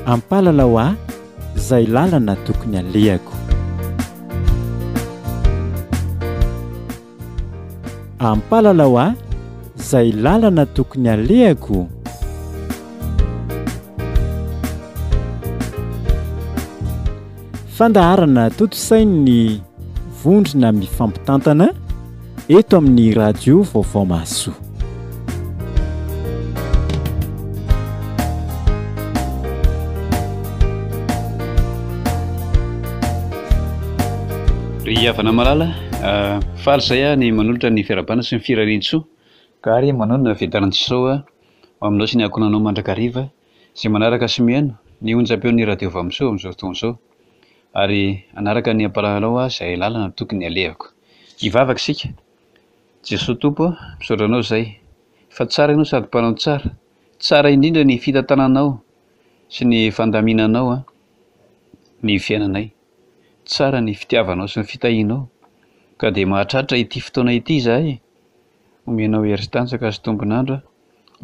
Ampalalao ahy izay lalana tokony alehako. Ampalalao ahy izay lalana tokony alehako. Fandaharana tontosain'ny vondrona mifampitantana eto amin'ny radio Vaovao Mahasoa. Ry havana malala, faly izay aho ny manolotra ny fiarahabana sy ny firarian-tsoa ka ary manonona fiadanan-tsoa ho aminao sy ny ankohonanao mandrakariva izay manaraka sy mihaino ny onjam-peon'ny radio Vamisoa amin'izao fotoana izao ary hanaraka ny ampalalao ahy izay lalana tokony alehako. Hivavaka isika. Jesoa Tompo ô, misaotra Anao izay fa tsara Ianao sady mpanao tsara. Tsara indrindra ny fitantananao sy ny fandaminanao ny fiainanay. Tsara ny fitiavanao sy ny fitahianao ka dia mahatratra ity fotoana ity izahay. Omenao hery sy tanjaka sy tombon'andro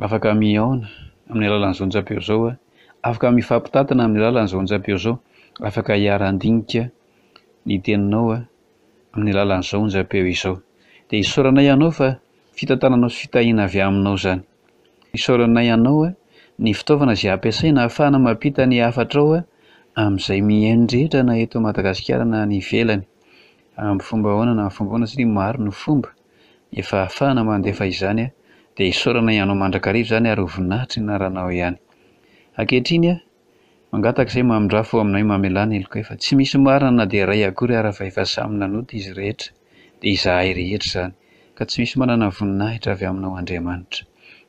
afaka mihaona amin'ny alalan'izao onjam-peo izao, afaka mifampitantana amin'ny alalan'izao onjam-peo izao, afaka hiara-handinika ny teninao amin'ny alalan'izao onjam-peo izao. Dia isaoranay Anao fa fitantananao sy fitahiana avy Aminao izany. Isaoranay Anao ny fitaovana izay ampiasaina ahafahana mampita ny hafatrao amin'izay mihaino rehetra na eto Madagasikara na any ivelany. Amin'ny fomba ahoana na amin'ny fomba ahoana satria maro ny fomba efa ahafahana mandefa izany dia isaoranay Anao mandrakariva izany ary ho voninahitry ny anaranao ihany. Ankehitriny Mangataka izay mamindrà fo aminay mamelà ny helokay fa tsy misy marina na dia iray akory ara fa efa samy nanota izy rehetra dia izahay rehetra izany ka tsy misy manana voninahitra avy aminao Andriamanitra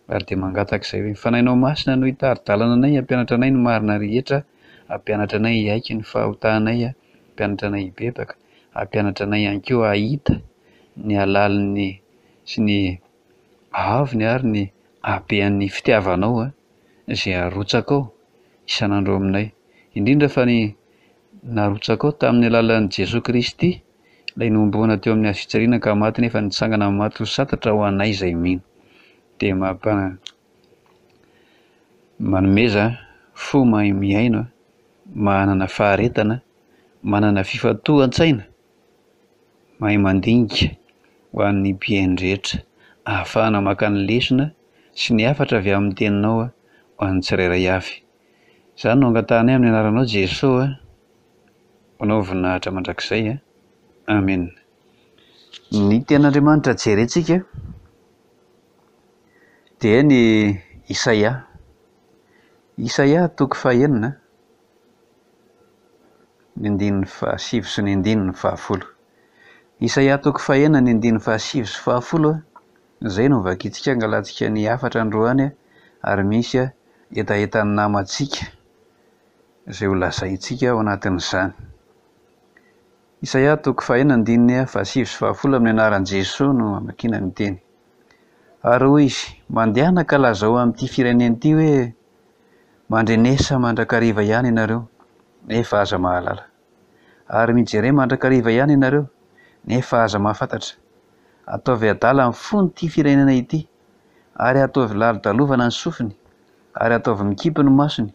ary dia mangataka izay hoe ny Fanahinao Masina no hitari-dalana anay hampianatra anay ny marina rehetra hampianatra anay hiaiky ny fahotanay hampianatra anay hibebaka hampianatra anay ihany koa hahita ny halalin'ny sy ny haavony ary ny habean'ny fitiavanao izay arotsakao isan'andro aminay, indrindra fa ny narotsakao tamin'ny alalan'i Jesoa Kristy, ilay nohomboana teo amin'ny hazo fijaliana ka maty nefa nitsangana amin'ny maty ho santatra ho anay izay mino. Dia mampa manomeza fo mahay mihaino, manana faharetana, manana fifantohan-tsaina, mahay mandinika ho an'ny mpihaino rehetra, ahafahana maka ny lesona sy ny hafatra avy amin'ny teninao ho an'ny tsirairay avy. Izany no angatahanay amin'ny anaranao Jesoa ho anao voninahitra mandrakizay. Amena. Ny tenin'Andriamanitra jerentsika dia ny Isaia. Isaia toko fahenina, ny andininy fahasivy sy ny andininy fahafolo. Isaia toko fahenina, ny andininy fahasivy sy fahafolo. Izay no vakintsika angalantsika ny hafatra androany ary misy hetahetan'ny namantsika izay ho lazaintsika ao anatin'izany. Isaia toko fahenina andininy fahasivy sy fahafolo amin'ny anaran'i Jesoa no amakiana ny teny. Ary hoy izy, Mandehana ka lazao amin'ity firenena ity hoe, Mandrenesa mandrakariva ihany ianareo, nefa aza mahalala. Ary mijere mandrakariva ihany ianareo, nefa aza mahafantatra. Ataovy adala ny fon'ity firenena ity, ary ataovy lalodalovana ny sofiny, ary ataovy mikipy ny masony,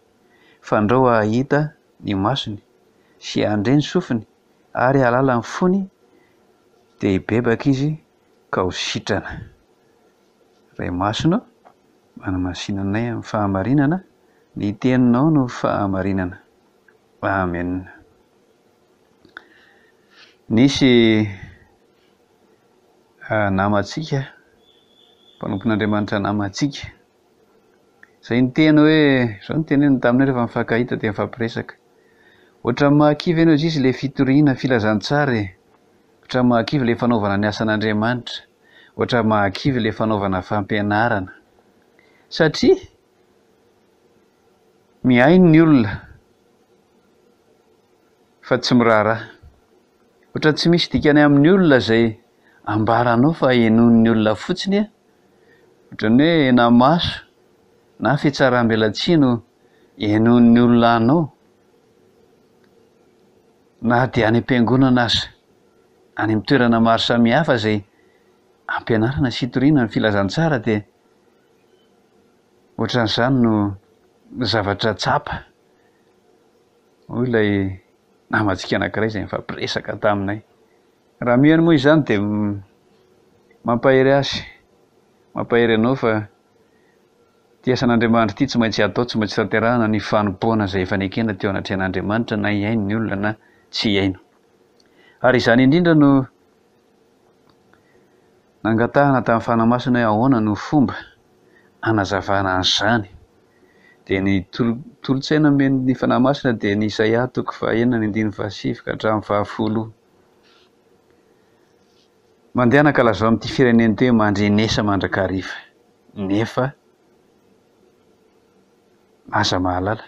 fandrao hahita ny masony, sy handre ny sofiny, ary hahalala ny fony, dia hibebaka izy ka ho sitrana. Ray Masina ô, manamasina anay amin'ny fahamarinana, ny Teninao no fahamarinana. Amen. Nisy namantsika, mpanompon'Andriamanitra namantsika, izay niteny hoe, izao no teneniny taminay rehefa nifankahita dia nifampiresaka, ohatran'ny mahakivy anie hozy izy ilay fitoriana filazantsara e, ohatran'ny mahakivy ilay fanaovana ny asan'Andriamanitra, ohatran'ny mahakivy ilay fanaovana fampianarana, satria Mihaino ny olona fa tsy miraharaha. Ohatran'ny tsy misy dikany amin'ny olona izay ambaranao fa henoin'ny olona fotsiny an. Ohatran'ny hoe hena-maso na fihatsaram-belatsihy no henoin'ny olona anao na dia any am-piangonana aza, any amin'ny toerana maro samihafa izay ampianarana sy itoriana ny filazantsara dia Ohatran'izany no zavatra tsapa. Hoy ilay namantsika anankiray izay nifampiresaka taminay. Raha mihaino moa izany dia mampahery azy, mampahery anao fa ity asan'Andriamanitra ity tsy maintsy atao, tsy maintsy tanterahana ny fanompoana izay efa nekena teo anatrehan'Andriamanitra na hihaino ny olona na tsy hihaino. Ary izany indrindra no nangatahana tamin'ny Fanahy Masina hoe ahoana no fomba hanazavana an'izany. Dia ny tolo-tsaina nomen'ny Fanahy Masina dia ny Isaia toko fahenina ny andininy fahasivy ka hatramin'ny fahafolo. Mandehana ka lazao amin'ity firenena ity hoe mandrenesa mandrakariva, nefa aza mahalala.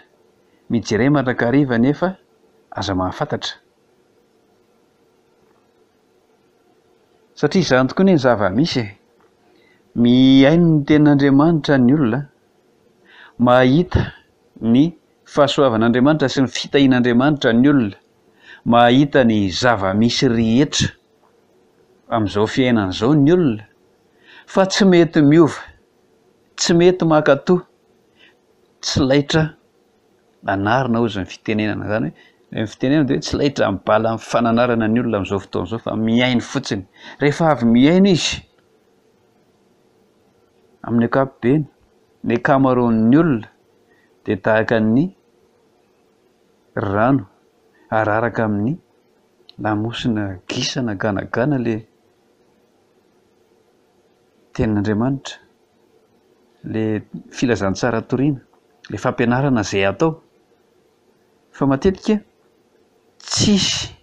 Mijere mandrakariva nefa aza mahafantatra. Satria izany tokoa anie ny zava-misy e! Mihaino ny tenin'Andriamanitra ny olona, mahita ny fahasoavan'Andriamanitra sy ny fitahian'Andriamanitra ny olona, mahita ny zava-misy rehetra amin'izao fiainana izao ny olona, fa tsy mety miova, tsy mety mankatò, tsy laitra Anarina hozy ny fitenenana izany hoe, ny fitenenana dia hoe tsy laitra amin'ny bala amin'ny fananarana ny olona amin'izao fotoana izao fa mihaino fotsiny. Rehefa avy mihaino izy, amin'ny ankapobeny, ny ankamaroan'ny olona dia tahaka ny rano araraka amin'ny lamosina gisa na ganagana ilay tenin'Andriamanitra. le filazantsara toriana, le fampianarana izay atao fa matetika tsisy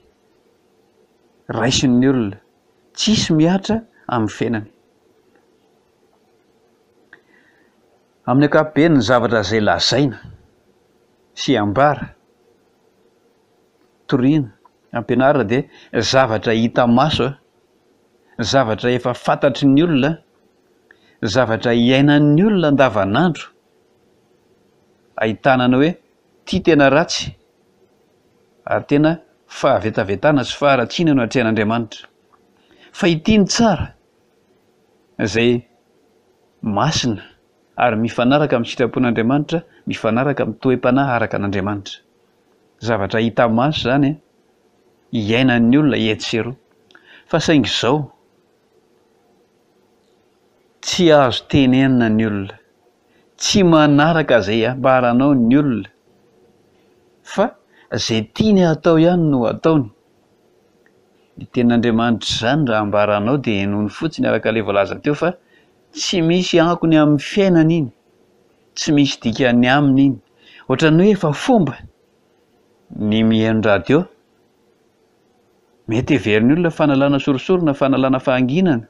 raisin'ny olona, tsisy mihatra amin'ny fiainany. Amin'ny ankapobeny ny zavatra izay lazaina sy ambara, toriana, ampianarina dia zavatra hita maso, zavatra efa fantatry ny olona zavatra iainan'ny olona andavanandro ahitana ny hoe tia tena ratsy ary tena fahavetavetana sy faharatsiana no atrehan'Andriamanitra. Fa ity ny tsara izay masina ary mifanaraka amin'ny sitrapon'Andriamanitra, mifanaraka amin'ny toe-panahy araka an'Andriamanitra. Zavatra hita maso izany iainan'ny olona etsy sy eroa. Fa saingy izao, Tsy azo tenenina ny olona. Tsy manaraka izay ambaranao ny olona fa izay tiany hatao ihany no ataony. Ny tenin'Andriamanitra izany raha ambaranao dia henoiny fotsiny araka ilay voalaza teo fa tsy misy akony amin'ny fiainany iny, tsy misy dikany aminy iny. Ohatran'ny hoe efa fomba ny mihaino radio. Mety heverin'ny olona fanalana sorisory na fanalana fahanginana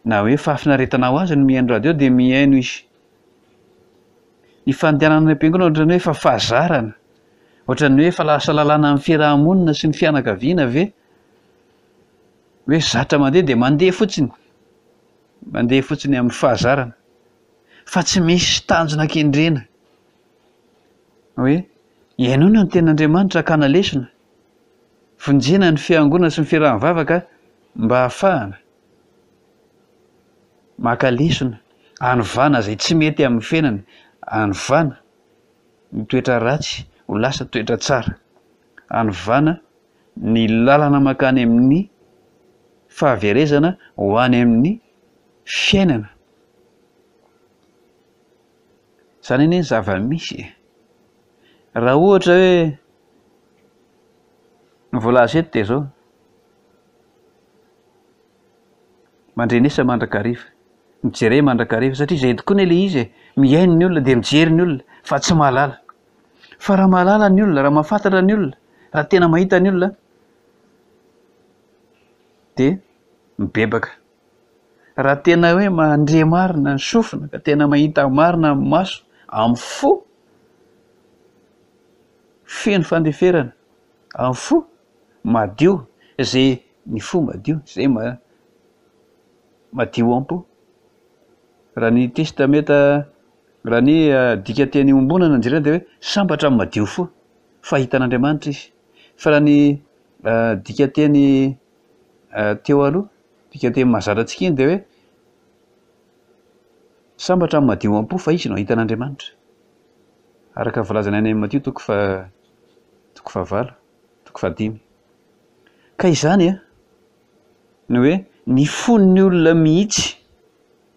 na hoe fahafinaretana ho azy ny mihaino radio dia mihaino izy. Ny fandehanana any am-piangonana ohatran'ny hoe efa fahazarana, ohatran'ny hoe efa lasa lalàna amin'ny fiaraha-monina sy ny fianakaviana ve? Hoe zatra mandeha dia mandeha fotsiny, mandeha fotsiny amin'ny fahazarana fa tsy misy tanjona kendrena hoe hihainoana ny tenin'Andriamanitra hakana lesona. Vonjena ny fiangonana sy ny fiaraha-mivavaka mba hahafahana maka lesona, hanovana izay tsy mety amin'ny fiainana, hanovana ny toetra ratsy ho lasa toetra tsara, hanovana ny lalana mankany amin'ny fahaverezana ho any amin'ny fiainana. Izany anie ny zava-misy e. Raha ohatra hoe ny voalaza eto dia izao, mandrenesa mandrakariva, mijere mandrakariva, satria izay tokoa anie ilay izy e, mihaino ny olona dia mijery ny olona fa tsy mahalala. Fa raha mahalala ny olona, raha mahafantatra ny olona, raha tena mahita ny olona dia mibebaka. Raha tena hoe mandre marina ny sofina ka tena mahita marina ny maso amin'ny fo, feno fandeferana amin'ny fo madio, izay ny fo madio, izay madio am-po. Raha ny testamenta, raha ny dikanteny iombonana no jerena dia hoe sambatra ny madio fo fa hahita an'Andriamanitra izy. Fa raha ny dikanteny teo aloha, Dikanteny mahazatra antsika iny dia hoe sambatra ny madio am-po fa izy no hahita an'Andriamanitra. Araka ny voalazany any amin'ny Matio toko faha toko. Toko fahavalo, toko fahadimy. Ka izany an, ny hoe ny fon'ny olona mihitsy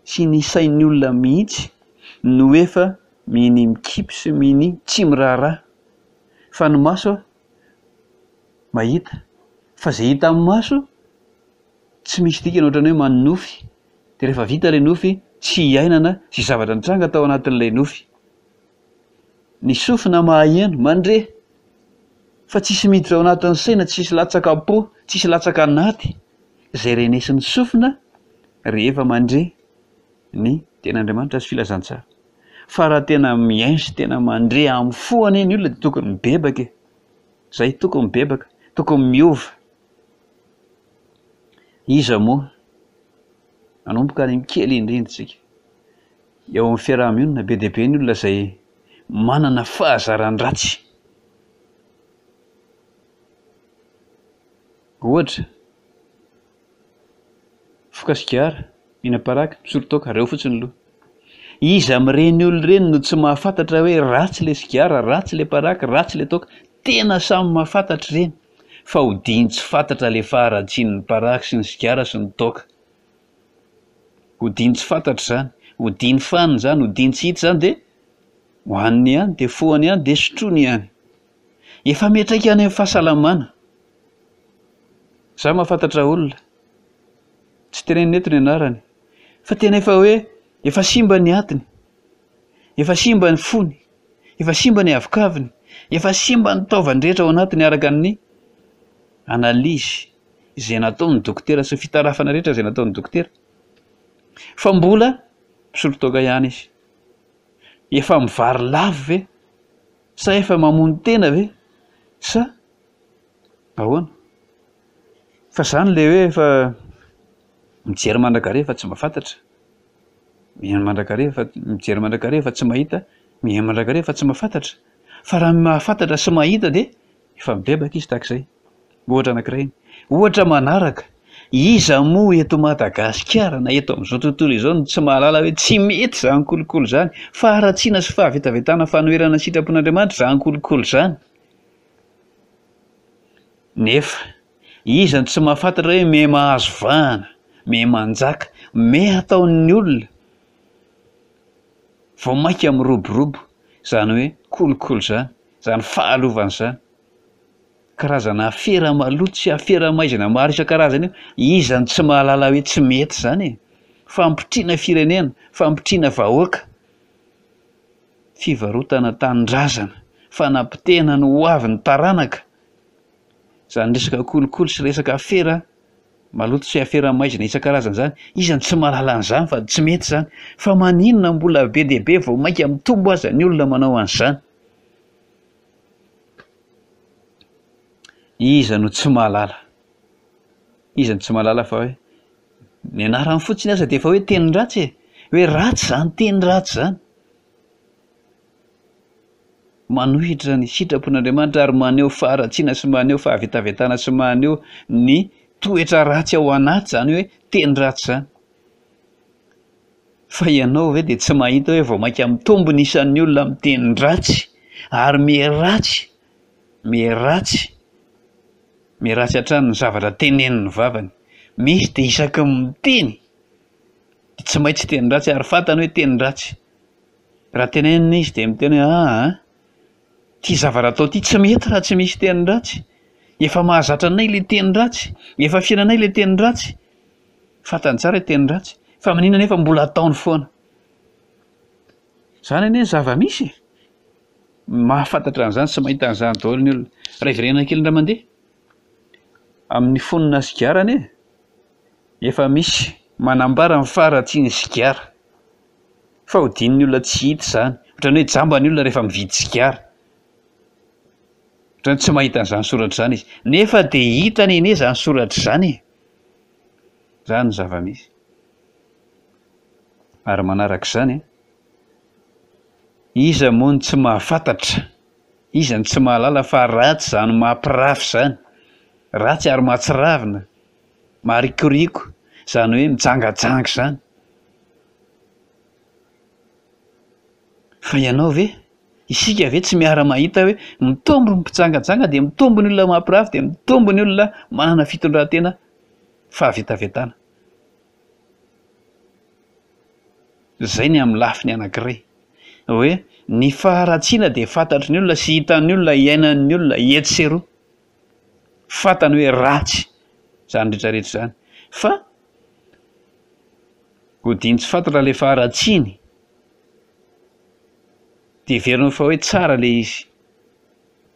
sy ny sain'ny olona mihitsy no efa minia mikipy sy minia tsy miraharaha fa ny maso mahita fa izay hita amin'ny maso tsy misy dikany ohatran'ny hoe manonofy dia rehefa vita ilay nofy tsy iainana izay zavatra nitranga tao anatin'ilay nofy. Ny sofina maheno, mandre fa tsisy miditra ao anatin'ny saina, tsisy latsaka am-po, tsisy latsaka anaty izay renesin'ny sofina rehefa mandre ny tenin'Andriamanitra sy filazantsara. Fa raha tena mihaino sy tena mandre amin'ny fo anie ny olona dia tokony mibebaka e. Zay, tokony mibebaka, tokony miova. Iza moa? Manomboka any amin'ny kely indrindra isika. Eo amin'ny fiaraha-mionina, be dia be ny olona izay manana fahazaran-dratsy. Ohatra, mifoka sigara, mihinam-paraky, misotro toaka, ireo fotsiny aloha. Iza amin'ireny olona ireny no tsy mahafantatra hoe ratsy ilay sigara, ratsy ilay paraky, ratsy ilay toaka? Tena samy mahafantatra ireny fa odiany tsy fantatra ilay faharatsian'ny paraky sy ny sigara sy ny toaka. Odiany tsy fantatra izany, odiany fanina izany, odiany tsy hita izany dia hohaniny ihany, dia fohany ihany, dia sotroiny ihany. Efa miantraika any amin'ny fahasalamana. Za mahafantatra olona, tsy tenenina eto ny anarany, fa tena efa hoe efa simba ny atiny, efa simba ny fony, efa simba ny avokavony, efa simba ny taovany rehetra ao anatiny araka ny analyse izay nataon'ny dokotera sy ny fitarafana rehetra izay nataon'ny dokotera. Fa mbola misotro toaka ihany izy. Efa mivary lavo ve? Sa efa mamono tena ve? Sa Ahoana? Fa zany le hoe efa mijery mandrakariva fa tsy mahafantatra, mihaino mandrakariva fa mijery mandrakariva fa tsy mahita, mihaino mandrakariva fa tsy mahafantatra. Fa raha mahafantatra sy mahita dia efa mibebaka izy tahak'izay. Ohatra anankiray iny. Ohatra manaraka, iza moa eto Madagasikara na eto amin'izao tontolo izao no tsy mahalala hoe tsy mety izany kolikoly izany, faharatsiana sy fahavetavetana fanoherana ny sitrapon'Andriamanitra izany kolikoly izany. Nefa, iza no tsy mahafantatra hoe miha mahazo vahana, miha manjaka, miha ataon'ny olona vao mainka miroborobo izany hoe kolikoly izany, izany fahalovana izany. Karazana afera maloto sy afera maizina maro isan-karazany io, iza no tsy mahalala hoe tsy mety izany e? Fampitriana firenena, fampitriana vahoaka. fivarotana tanindrazana, fanapotehana ny ho avin'ny taranaka, izany resaka kolikoly sy resaka afera maloto sy afera maizina isan-karazany izany, iza no tsy mahalala an'izany fa tsy mety izany, fa maninona mbola be dia be vao mainka mitombo aza ny olona manao an'izany? Iza no tsy mahalala? Iza no tsy mahalala fa hoe ny anarany fotsiny aza dia efa hoe teny ratsy e! Hoe ratsy izany teny ratsy izany. Manohitra ny sitrapon'Andriamanitra ary maneho faharatsiana sy maneho fahavetavetana sy maneho ny toetra ratsy ao anaty izany hoe teny ratsy izany. Fa ianao ve dia tsy mahita hoe vao mainka mitombo ny isan'ny olona miteny ratsy ary miharatsy, miharatsy. Miharatsy hatrany ny zavatra tenenin'ny vavany. Misy dia isaky ny miteny dia tsy maintsy teny ratsy ary fantany hoe teny ratsy. Raha tenenina izy dia miteny hoe aa ity zavatra atao ity tsy mety raha tsy misy teny ratsy. Efa mahazatra anay ilay teny ratsy, efa fiainanay ilay teny ratsy. Fantany tsara hoe teny ratsy fa maninona nefa mbola ataony foana. Izany anie ny zava-misy e! Mahafantatra an'izany sy mahita an'izany daholo ny olona. Raha hiverenana kely indray mandeha, amin'ny fonona sigara anie, efa misy manambara ny faharatsian'ny sigara. Fa hodian'ny olona tsy hita izany. Ohatran'ny hoe jamba ny olona rehefa mividy sigara. Ohatran'ny tsy mahita an'izany soratra izany izy. Nefa dia hitany anie izany soratra izany e! Izany ny zava-misy. Ary manaraka izany, Iza moa no tsy mahafantatra, iza no tsy mahalala fa ratsy izany mampirafy izany, ratsy ary mahatsiravina, maharikoriko, izany hoe mijangajanga izany. Fa ianao ve? Isika ve tsy miara-mahita hoe mitombo ny mpijangajanga dia mitombo ny olona mampirafy dia mitombo ny olona manana fitondran-tena fahavetavetana. Izay ny amin'ny lafiny anankiray. Hoe ny faharatsiana dia fantatry ny olona sy hitan'ny olona, iainan'ny olona etsy sy eroa. Fantany hoe ratsy izany rehetra rehetra izany. Fa odiany tsy fantatra ilay faharatsiany dia heveriny fa hoe tsara ilay izy.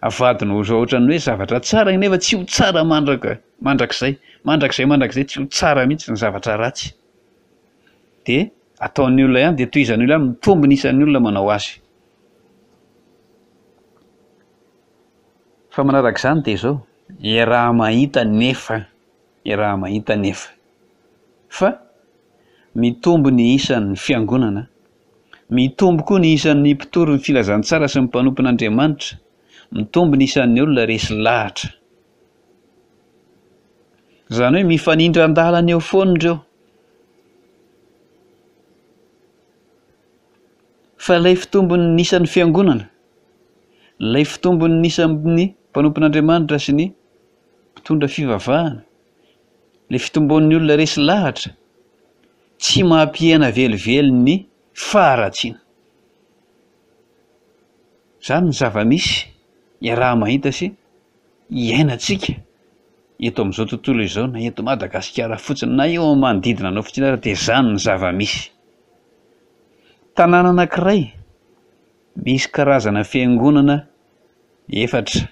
Avadiny ho ohatran'ny hoe zavatra tsara nefa tsy ho tsara mandraka mandrakizay, mandrakizay mandrakizay tsy ho tsara mihitsy ny zavatra ratsy. Dia ataon'ny olona ihany, dia tohizan'ny olona ihany, mitombo ny isan'ny olona manao azy. Fa manaraka izany dia izao, iaraha-mahita nefa, iaraha-mahita nefa fa mitombo ny isan'ny fiangonana, mitombo koa ny isan'ny mpitory ny filazantsara sy ny mpanompon'Andriamanitra, mitombo ny isan'ny olona resy lahatra. Izany hoe mifanindran-dalana eo foana ireo. Fa ilay fitombon'ny isan'ny fiangonana, ilay fitombon'ny isan'ny mpanompon'Andriamanitra sy ny mpitondra fivavahana, ilay fitombon'ny olona resy lahatra, tsy mampihena velively ny faharatsiana. Izany ny zava-misy iaraha-mahita sy iainantsika eto amin'izao tontolo izao na eto Madagasikara fotsiny na eo amin'ny manodidina anao fotsiny ary dia izany ny zava-misy. Tanàna anankiray misy karazana fiangonana efatra,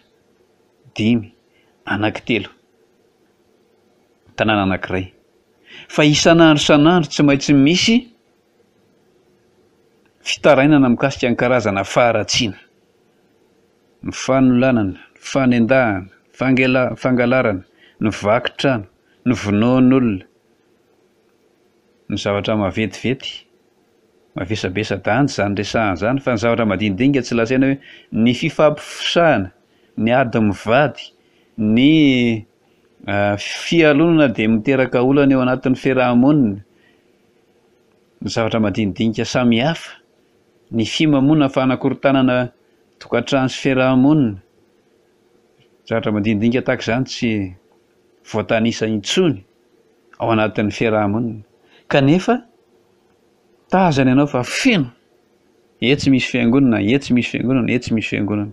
dimy, anankitelo. Tanàna anankiray. Fa isan'andro isan'andro tsy maintsy misy fitarainana mikasika ny karazana faharatsiana. Ny fanolanana, ny fanendahana, ny fangalarana, ny vaky trano, ny vonoan'olona, ny zavatra maventiventy, mavesabesa-danja izany resahana izany fa ny zavatra madinidinika tsy lazaina hoe ny fifampifosahana, ny ady mivady, ny fialonana dia miteraka olana eo anatin'ny fiaraha-monina, ny zavatra madinidinika samihafa, ny fimamoana fanakorontanana tokantrano sy fiaraha-monina, zavatra madinidinika tahaka izany tsy voatanisa intsony ao anatin'ny fiaraha-monina. Kanefa tazana ianao fa feno, etsy misy fiangonana, etsy misy fiangonana, etsy misy fiangonana.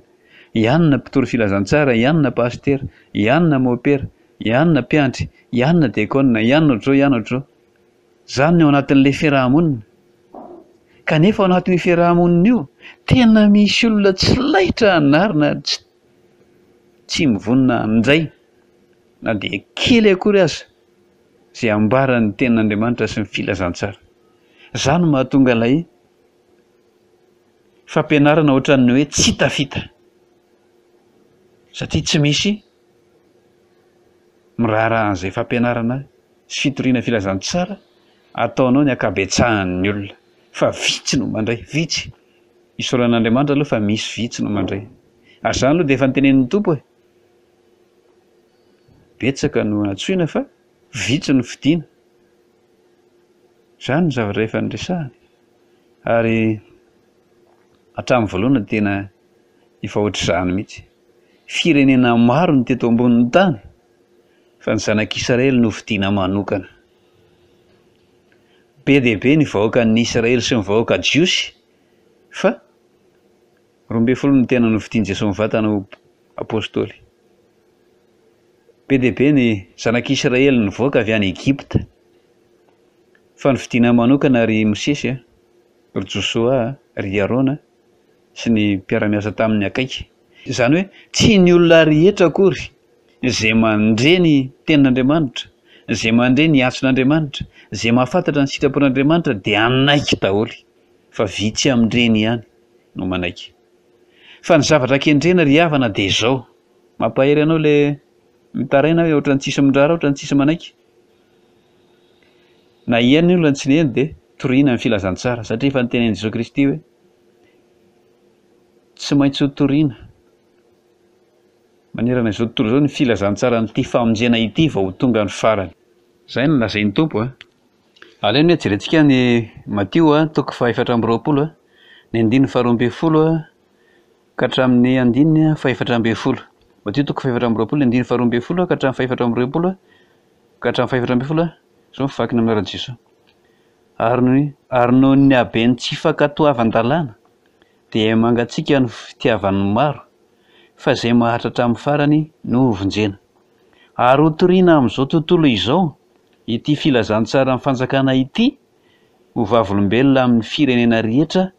I anona mpitory filazantsara, i anona pasitera, i anona mopera, i anona mpiandry, i anona diakona, i anona ohatr'izao, i anona ohatr'izao. Izany ny ao anatin'ilay fiaraha-monina. Kanefa ao anatin'io fiaraha-monina io, tena misy olona tsy laitra anarina, tsy tsy mivonona handray na dia kely akory aza izay ambaran'ny tenin'Andriamanitra sy ny filazantsara. Izany no mahatonga ilay fampianarana ohatran'ny hoe tsy tafita satria tsy misy miraharaha an'izay fampianarana sy fitoriana filazantsara ataonao ny ankabetsahan'ny olona fa vitsy no mandray, vitsy. Isaorana an'Andriamanitra aloha fa misy vitsy no mandray. Ary izany aloha dia efa notenenin'ny Tompo e. Betsaka no antsoina fa vitsy no fidiana. Izany no zavatra efa niresahany. Ary hatramin'ny voalohany dia tena efa ohatr'izany mihitsy. Firenena maro no teto ambonin'ny tany fa ny zanak'Israely no fidiana manokana. Be dia be ny vahoakan'ny Israely sy ny vahoaka Jiosy fa 12 no tena nofidian'i Jesoa mivantana ho Apostoly. Be dia be ny zanak'Israely nivoaka avy any Egypta fa nofidiana manokana ry Mosesy, ry Josoa, ry Arona sy ny mpiara-miasa taminy akaiky. Izany hoe tsy ny olona rehetra akory izay mandre ny tenin'Andriamanitra, izay mandre ny antson'Andriamanitra, izay mahafantatra ny sitrapon'Andriamanitra dia hanaiky daholo fa vitsy amin'ireny ihany no manaiky. Fa ny zavatra kendrena ry havana dia izao, mampahery anao ilay mitaraina hoe ohatran'ny tsisy miraharaha, ohatran'ny tsisy manaiky. Na heno ny olona na tsy niheno dia toriana ny filazantsara satria efa notenenin'i Jesoa Kristy hoe tsy maintsy ho toriana manerana izao tontolo izao ny filazantsaran'ity famonjena ity vao ho tonga ny farany. Izay no lazain'ny Tompo a. Aleo anie jerentsika ny Matio a, toko faha 24 a, ny andininy faha 12 a, Ka hatramin'ny andininy fahefatra ambin'ny folo. Matio toko faha-24, andininy faha-12 ka hatramin'ny faha-24 ka hatramin'ny faha-14. Izao ny fivakina amin'ny anaran'i Jesoa. Ary ny ary noho ny haben'ny tsy fankatoavan-dalàna dia mangatsiaka ny fitiavan'ny maro, fa izay maharitra hatramin'ny farany no hovonjena. Ary hotorina amin'izao tontolo izao ity filazantsaran'ny fanjakana ity ho vavolombelona amin'ny firenena rehetra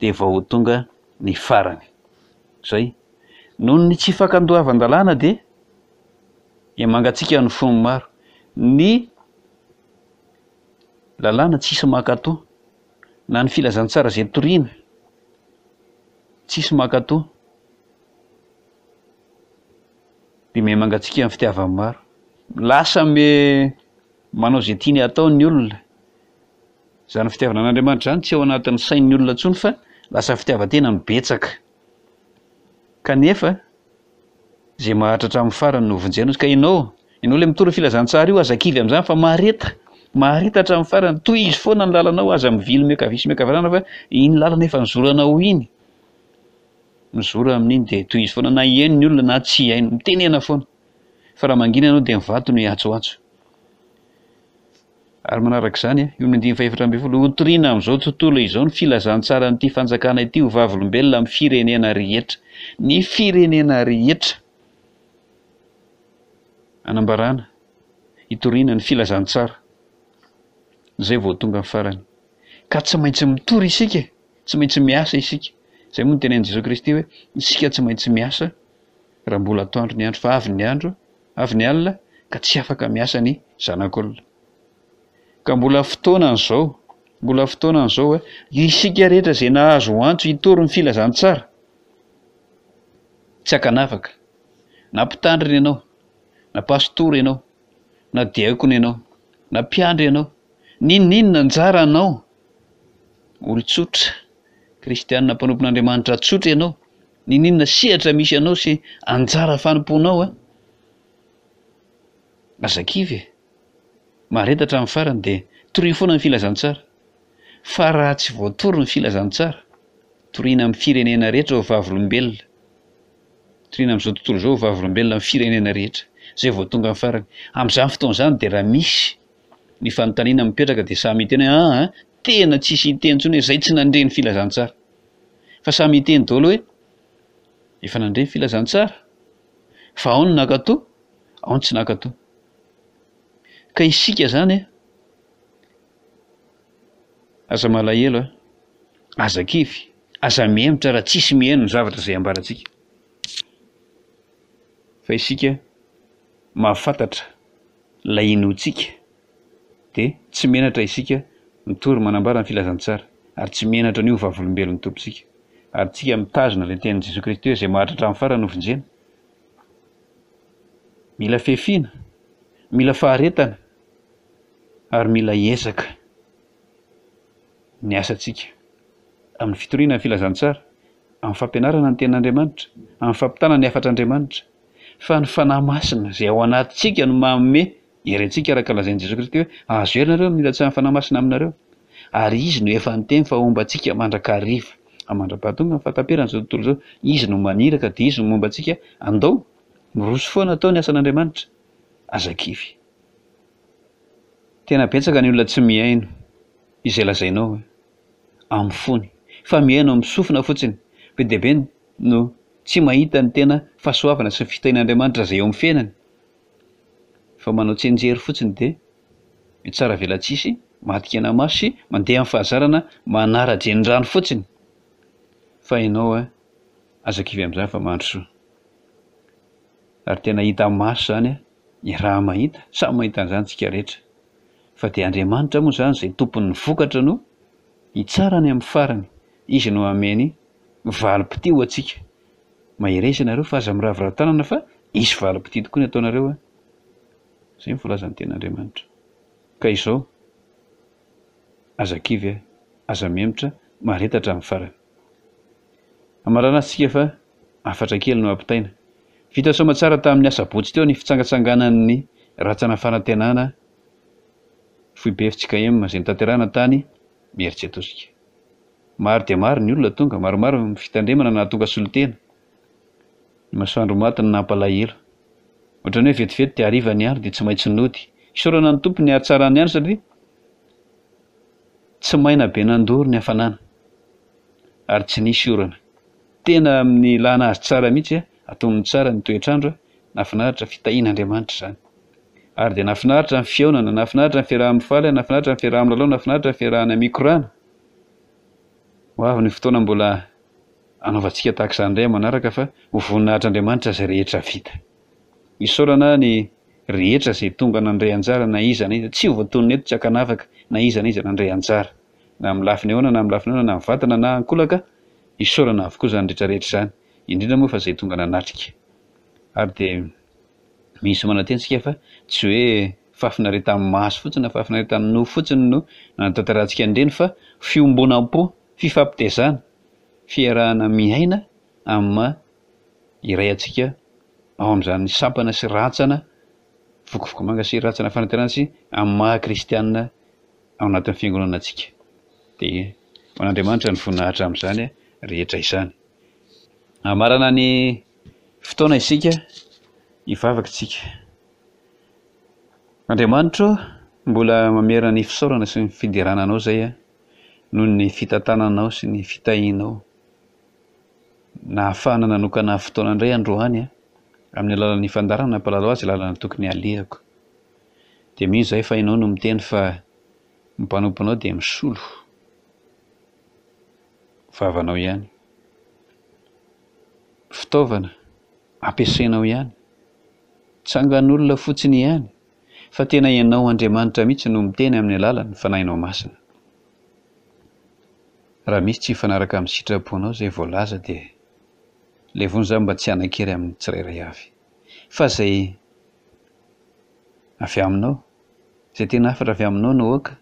dia vao ho tonga ny farany. Izay. Noho ny tsy fakandoavan-dalàna dia dia mangatsiaka ny fon'ny maro. Ny lalàna tsisy mankatò, na ny filazantsara izay toriana tsisy mankatò, dia miha mangatsiaka ny fitiavan'ny maro. Lasa me manao izay tiany hatao ny olona. Izany fitiavana an'Andriamanitra izany tsy ao anatin'ny sain'ny olona intsony fa lasa fitiavan-tena no betsaka. Kanefa izay maharitra hatramin'ny farany no vonjena ozy. Ka ianao, ianao ilay mitory ny filazantsara io aza kivy amin'izany fa mahareta, mahareta hatramin'ny farany, tohizo foana ny lalanao, aza mivily miankavia sy miankavanana fa iny lalana efa nizoranao iny, mizora amin'iny dia tohizo foana na hihaino ny olona na tsy hihaino, mitenena foana. Fa raha mangina ianao dia ny vato no hiantsoantso. Ary manaraka izany, eo amin'ny andininy faha-14, Hotorina amin'izao tontolo izao ny filazantsaran'ity fanjakana ity ho vavolombelona amin'ny firenena rehetra. Ny firenena rehetra. Anambarana, hitoriana ny filazantsara. Izay vao tonga ny farany. Ka tsy maintsy mitory isika e! Tsy maintsy miasa isika. Izay moa no tenenin'i Jesoa Kristy hoe, isika tsy maintsy miasa raha mbola atoandro ny andro, fa avy ny andro, Avy ny alina ka tsy afaka miasa ny zanak'olona. Ka mbola fotoanany izao, mbola fotoanany izao, isika rehetra izay nahazo antso hitory ny filazantsara, tsy ankanavaka, na mpitandrina ianao, na pastora ianao, na diakona ianao, na mpiandry ianao, n'inon'inona anjaranao, olon-tsotra, kristianina mpanompon'Andriamanitra tsotra ianao, Niniana sehatra misy anao sy anjara fanompoanao a! Aza kivy e! Mahareta hatramin'ny farany dia torio foana ny filazantsara. Fa raha tsy voatory ny filazantsara, toriana amin'ny firenena rehetra ho vavolombelona. Toriana amin'izao tontolo izao ho vavolombelona amin'ny firenena rehetra. Izay vao tonga ny farany. Amin'izany fotoana izany dia raha misy ny fanontaniana mipetraka dia samy hiteny hoe aa tena tsisy hiteny intsony hoe izay tsy nandre ny filazantsara. Fa samy hiteny daholo hoe efa nandre ny filazantsara fa ao ny nankato, ao ny tsy nankato. Ka isika zany aza malahelo a, aza kivy, aza mihemotra raha tsisy mihaino ny zavatra izay ambarantsika. Fa isika mahafantatra ilay inoantsika dia tsy menatra isika mitory manambara ny filazantsara ary tsy menatra an'io vavolombelon'ny Tompontsika ary tsika mitazona ilay tenin'i Jesoa Kristy hoe izay maharitra hatramin'ny farany no vonjena. Mila fefina, mila faharetana ary mila ezaka ny asantsika amin'ny fitoriana ny filazantsara, amin'ny fampianarana ny tenin'Andriamanitra, amin'ny fampitana ny hafatr'Andriamanitra fa ny Fanahy Masina izay ao anatintsika no manome Hery antsika araka lazain'i Jesoa Kristy hoe, Ahazo hery nareo amin'ny nilatsahan'ny Fanahy Masina aminareo. Ary Izy no efa niteny fa homba antsika mandrakariva, mandra-pahatonga ny fahataperan'izao tontolo izao. Izy no maniraka dia Izy no momba antsika. Andao, miroso foana atao ny asan'Andriamanitra. Aza kivy. Tena betsaka ny olona tsy mihaino izay lazainao amin'ny fony, fa mihaino amin'ny sofina fotsiny. Be dia be no tsy mahita ny tena fahasoavana sy ny fitahian'Andriamanitra izay eo amin'ny fiainany. Fa manao tsianjery fotsiny dia mitsara velatsihy sy maty kenamaso sy mandeha amin'ny fahazarana manara-drenirano fotsiny. Fa ianao eh, aza kivy amin'izany fa mandrosoa. Ary tena hita maso izany eh, iaraha-mahita, samy mahita an'izany tsika rehetra. Fa dia Andriamanitra moa izany izay tompon'ny vokatra no hitsara any amin'ny farany. Izy no hameny valim-pitia ho antsika. Mahereza ianareo fa aza miraviravy tanana fa hisy valim-pitia tokoa ny ataonareo a! Izay no voalazan'ny tenin'Andriamanitra. Ka izao, aza kivy a, aza mihemotra, mahareta hatramin'ny farany. Hamarana azy tsika fa hafatra kely no ampitaina. Vita soamatsara tamin'ny asabotsy teo ny fitsangatsanganan'ny rantsana fanantenana foibe fjkm izay notanterahina tany Imerintsiatosika. Maro dia maro ny olona tonga, maromaro ny fitandremana nahatonga solontena. Ny masoandro maty no nampalahelo. Ohatran'ny hoe vetivety dia hariva ny andro dia tsy maintsy nody. Isaorana ny Tompo ny hatsaran'ny andro satria tsy maina be nandoro ny hafanana ary tsy nisy orana. Tena amin'ny ilana azy tsara mihitsy, atominy tsara ny toetr'andro, nahafinaritra fitahian'Andriamanitra izany. Ary dia nahafinaritra ny fihaonana, nahafinaritra ny fiaraha-mifaly, nahafinaritra ny fiaraha-milalao, nahafinaritra ny fiarahana mikorana. Ho avy ny fotoana mbola hanaovantsika tahaka izany indray amin'ny manaraka fa ho voninahitr'Andriamanitra izay rehetra vita. Isaorana ny rehetra izay tonga nandray anjara na iza na iza, tsy ho voatonona eto tsy ankanavaka na iza na iza nandray anjara na amin'ny lafiny ahoana na amin'ny lafiny ahoana na mivantana na ankolaka, isaorana avokoa izany rehetra rehetra izany, indrindra moa fa izay tonga nanatrika. Ary dia misy manantena isika fa tsy hoe fahafinaretan'ny maso fotsiny na fahafinaretan'ny nofo fotsiny no nanatanterahantsika an'ireny fa fiombonam-po, fifampitezana, fiarahana miaina amin'ny maha iray antsika ao amin'izany sampana sy rantsana vokovokomanga sy rantsana fanantenana sy amin'ny maha kristiana ao anatin'ny fiangonana antsika. Dia ho an'Andriamanitra ny voninahitra amin'izany rehetra izany. Hamarana ny fotoana isika, hivavaka isika. Andriamanitro ô, mbola mamerina ny fisaorana sy ny fiderana Anao izay aho noho ny fitantananao sy ny fitahianao nahafahana nanokana fotoana indray androany amin'ny alalan'ny fandaharana nampahalala azy lalana tokony halehako. Dia mino izahay fa Ianao no miteny fa ny mpanomponao dia misolo vavanao ihany. Fitaovana ampiasainao ihany. Tsangan'olona fotsiny ihany fa tena Ianao Andriamanitra mihitsy no miteny amin'ny alalan'ny Fanahinao Masina. Raha misy tsy mifanaraka amin'ny sitraponao izay voalaza dia levona izany mba tsy hanan-kery amin'ny tsirairay avy. Fa izay avy aminao, izay tena hafatra avy aminao no aoka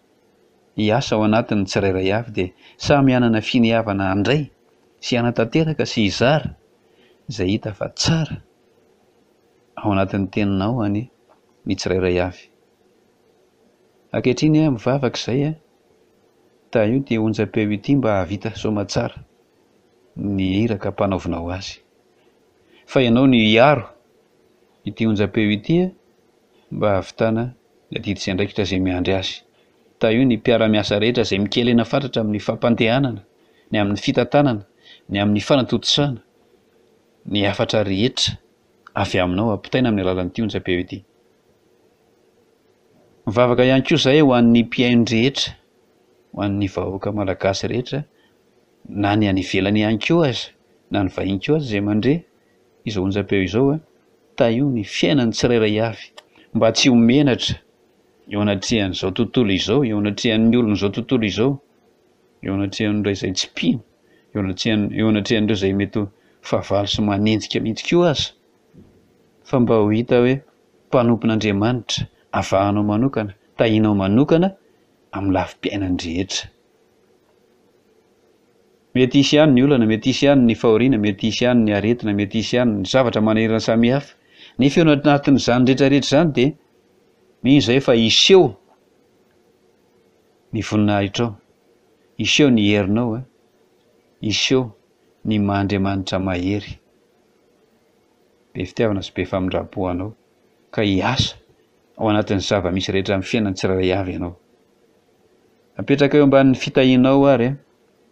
hiasa ao anatin'ny tsirairay avy dia samy hanana finiavana handray sy hanatanteraka sy hizara izay hita fa tsara ao anatin'ny teninao anie ny tsirairay avy. Ankehitriny aho mivavaka izay a, tahio ity onjam-peo ity mba hahavita soamatsara ny iraka ampanaovinao azy. Fa ianao no hiaro ity onjam-peo ity mba hahavitana ny adidy sy andraikitra izay miandry azy. Tahio ny mpiara-miasa rehetra izay mikely aina fatratra amin'ny fampandehanana, ny amin'ny fitantanana, ny amin'ny fanatontosana ny hafatra rehetra avy aminao ampitaina amin'ny alalan'ity onjam-peo ity. Mivavaka ihany koa izahay ho an'ny mpihaino rehetra, ho an'ny vahoaka malagasy rehetra, na ny any ivelany ihany koa aza, na ny vahiny koa aza izay mandre izao onjam-peo izao, tahio ny fiainan'ny tsirairay avy mba tsy ho menatra eo anatrehan'izao tontolo izao, eo anatrehan'ny olon'izao tontolo izao, eo anatrehan'ireo izay tsy mpino, eo anatrehan- eo anatrehan'ireo izay mety ho fahavalo sy manenjika mihitsy koa aza, fa mba ho hita hoe mpanompon'Andriamanitra, avahanao manokana, tahianao manokana amin'ny lafim-piainany rehetra. Mety hisy ihany ny olana, mety hisy ihany ny fahoriana, mety hisy ihany ny aretina, mety hisy ihany ny zavatra manahirana samihafa. Nefa eo anatin'izany rehetra rehetra izany dia mino izahay fa hiseho ny voninahitrao, hiseho ny herinao, hiseho ny maha Andriamanitra mahery. be fitiavana sy be famindram-po anao ka hiasa ao anatin'ny zava-misy rehetra amin'ny fiainan'ny tsirairay avy ianao. Apetraka eo ambanin'ny fitahianao ary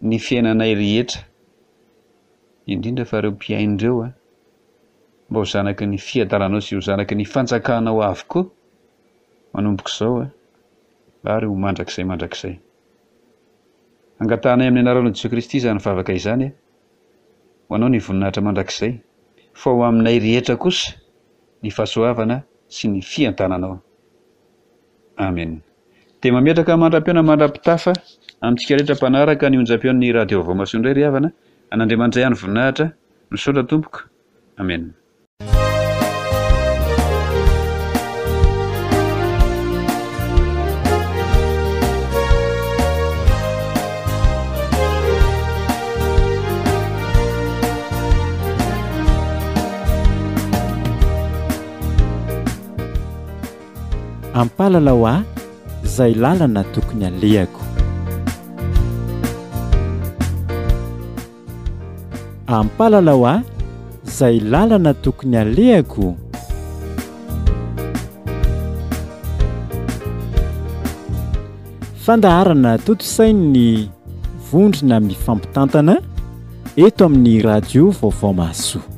ny fiainanay rehetra, indrindra fa ireo mpihaino ireo, mba ho zanaky ny fiadananao sy ho zanaky ny fanjakanao avokoa manomboka izao ary ho mandrakizay mandrakizay. Angatahanay amin'ny anaranao Jesoa Kristy izany vavaka izany. Ho anao ny voninahitra mandrakizay, fa ho aminay rehetra kosa ny fahasoavana sy ny fiadananao. Amen. Dia mametraka mandra-pihaona mandra-pitafa amintsika rehetra mpanaraka ny onjam-peon'ny Radio Vaovao Mahasoa indray ry havana. An'Andriamanitra ihany voninahitra. Misaotra tompoko. Amen. Ampalalao ahy izay lalana tokony alehako. Ampalalao ahy zay lalana tokony alehako. Fandaharana tontosain'ny vondrona mifampitantana eto amin'ny Radio Vaovao Mahasoa.